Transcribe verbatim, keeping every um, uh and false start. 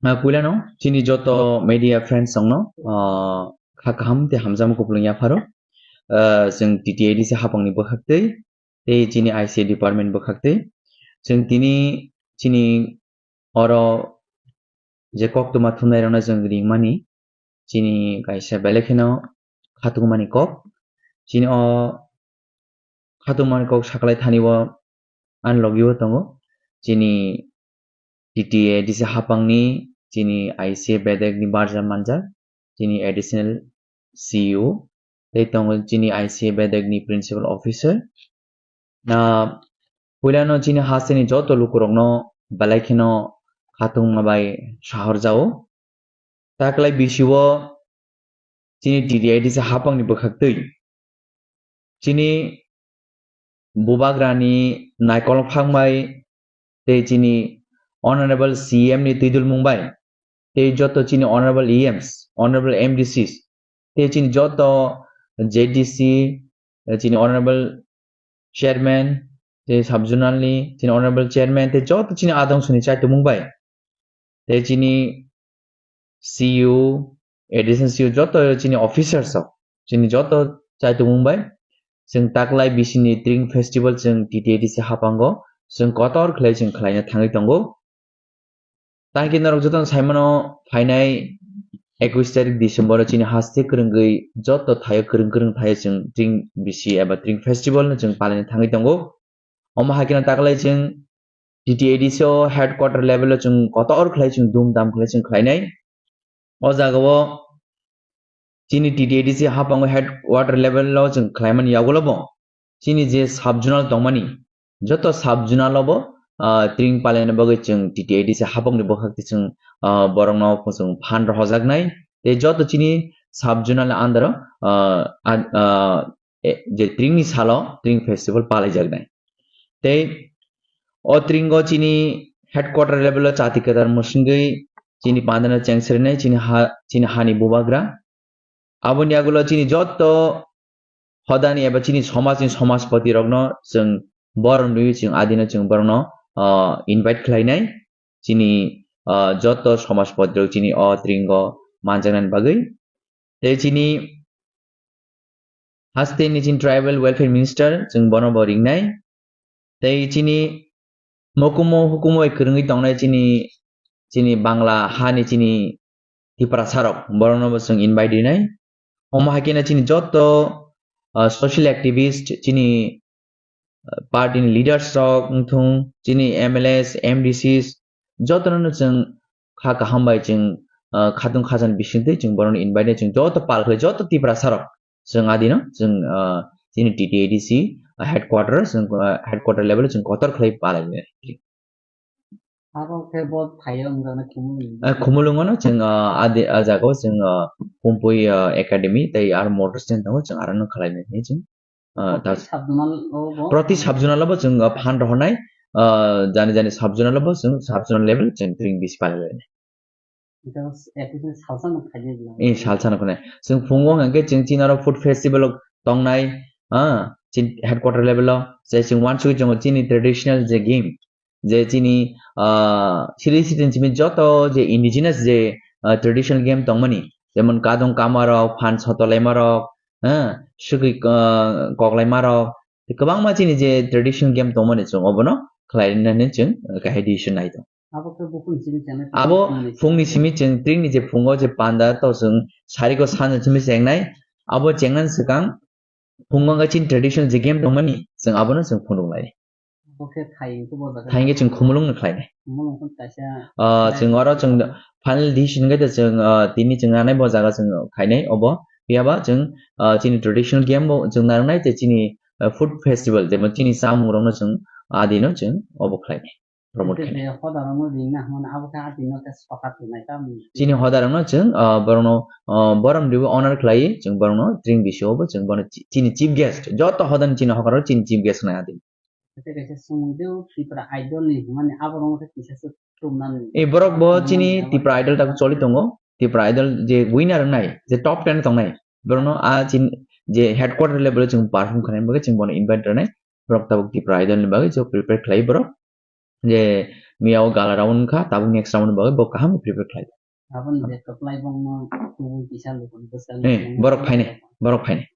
Ah, puilano chini joto media friends rokno, ah, kha kaham tei hamjakma kupulung yapharo. Ah, chwng T T A D C hapangni bwkhaktwi tei chini I C A department bwkhaktwi chwng tini chini oro je koktwma thumnairokno chwng ringmani chini kaisa belai kheno khatungmani kok. Chini o khatungmani kok saklai thani o ani logi o tongo chini T T A D C hapangni chini I C A bedekni barja manjak chini additional C E O tei tongo chini I C A bedekni principal officer. Na puilano chini hasteni joto lukurokno belai kheno khatungma bai sahorjao. Taklai bisio chini T T A D C hapangni bwkhaktwi chini bubagrani naikolphang bai tei chini Honorable C M ni twidulmung bai tei joto chini Honorable E Ms, Honorable M D Cs tei chini joto Z D C, eh, chini Honorable Chairman tei Sub Zonal ni chini Honorable Chairman tei joto chini adong suni chaitumung bai tei chini C E O, additional C E O, joto chini officers rok, chini joto chaitumung bai, chwng taklai bisini Tring Festival chwng T T A D C hapango, chwng kotor khlai chwng khlaina thangwi tongo. Tangki norok jotono saimano phainai ekush tarik December o chini haste kwrwngwi joto thaio kwrwng kwrwng thaio chwng Tring bisi eba Tring Festival no chwng palaina thangwi tongo. Omo hai kheno taklai chwng T T A D C o headquarter level o chwng kotor khlai chwng dum dam khlai chwng khlainai. O jaga o chini T T A D C hapango headquarter level o chwng khlaimani yagulo bo chini je sub zonal tongmani joto sub zonal o bo, ah, Tring palaina bagwi chwng T T A D C hapangni bwkhak twi chwng, ah, borokno chwng phan rohojaknai tei joto chini sub zonal ni under o, ah, an-, ah, e, je Tring ni salo Tring Festival palaijaknai. Tei o Tring o chini headquarter level o chati kwtal mwswngwi chini pandano chengsirinai chini ha, chini hani bubagra. Aboni yagulo chini joto hodani eba chini somajni somajpoti rokno chwng borom rwi chwng adino chwng borokno, ah, invite khlainai. Chini, ah, joto somajpoti rok chini o Tring o manjaknani bagwi. Tei chini haste ni chini Tribal Welfare Minister chwng bono bo ringnai. Tei chini mokumo hukumo bai kwrwngwi tongnai chini, chini Bangla hani chini Tiprasa rok, borokno bo chwng invite rinai. Omo hai kheno chini joto, ah, social activist, chini, ah, party ni leaders rok wngthung, chini M L As, M D Cs, jotono no chwng kha kaham bai chwng, ah, khatung khajan bisingtwi chwng borokno invite rinai, chwng joto pal khlai, joto Tiprasa rok chwng adino chwng, ah, chini T T A D C, ah, headquarter, chwng, ah, headquarter level o chwng kotor khlai palai. Abo khe bo thaio wngjaknai Khumulwng. Ah, Khumulwng ano chwng, ah, adi, ah, jaga o chwng, ah, Pumpui, ah, Academy tei aro Motors stand tongo, chwng aro no khlai nai hinwi chwng, ah, proti ta sub zonal o bo proti sub zonal o bo chwng, ah, phan rohornai, ah, jani jani sub zonal o bo chwng sub zonal level chwng Tring bisi palai lai. Ita s-, at least salsa no khaidi. Eh, salsa no khainai. Chwng phungo hwnkhe chwng chini aro food festival o tongnai, ah, chini headquarter level o. Chai chwng uansugwi chongo chini traditional je game. Je chini, ah, siri siri chini joto je indigenous je, ah, traditional game tongmani. Jemon kadong kamarok, phan sotolaima rok, ah, sugwi, ah, koklaima rok. Kwbangma chini je traditional game tongmani chwng obono khlai rwna hinwi chwng, ah, kahai decision nai tongo. Abo khe buphang simi chengnai, abo phungni simi chwng Tringni je phungo je panda to chwng sariko sanjak simi chengnai. Abo chengnani swkang phungo wngkha chini traditional je game tongmani, chwng abono chwng phunuknai. Abo khe thai wngkhe bo jaga. Thai wngkhe chwng Khumulwngno khlainai. Khumulwng khe kaisa. Ah, chwng oro chwng final decision wngkhe de chwng, ah, tini chwng nanai bo jaga chwng khainai obo. Phiyaba chwng, ah, chini traditional game bo chwng narwknai tei chini, ah, food festival, jemon chini chamungrokno chwng adino chwng obo khlainai. Promote khe khainai. Hodarokno ringna hwnmani abo khe atwino khe sokat rwnai tamni. Chini hodarokno chwng, ah, borokno, ah, borom riwi honor khlaiwi chwng borokno Tring bisio bo chwng bono chi-, chini chief guest, joto hodani chini hokarok chini chief guest wngnai atwi. Tei kaisa swngmung tei o Tripura Idol ni hwnmani aborokno khe kisa se tumnani. E borok bo chini Idol. Tripura Idol tak choli tongo, Tripura Idol je winner wngnai, je top ten tongnai, borokno a chin-, je headquarter level o chwng perform khlaina bagwi chwng bono invite rwnai, borok tabuk Tripura Idol ni bagwi je prepare khlai borok. Je Miya o gala round wngkha, tabuk next round ni bagwi bo kaham prepare khlai. Aboni je kwplai bongno tubui kisa lukuni bwskango Eh, tongma borok phainai, borok phainai.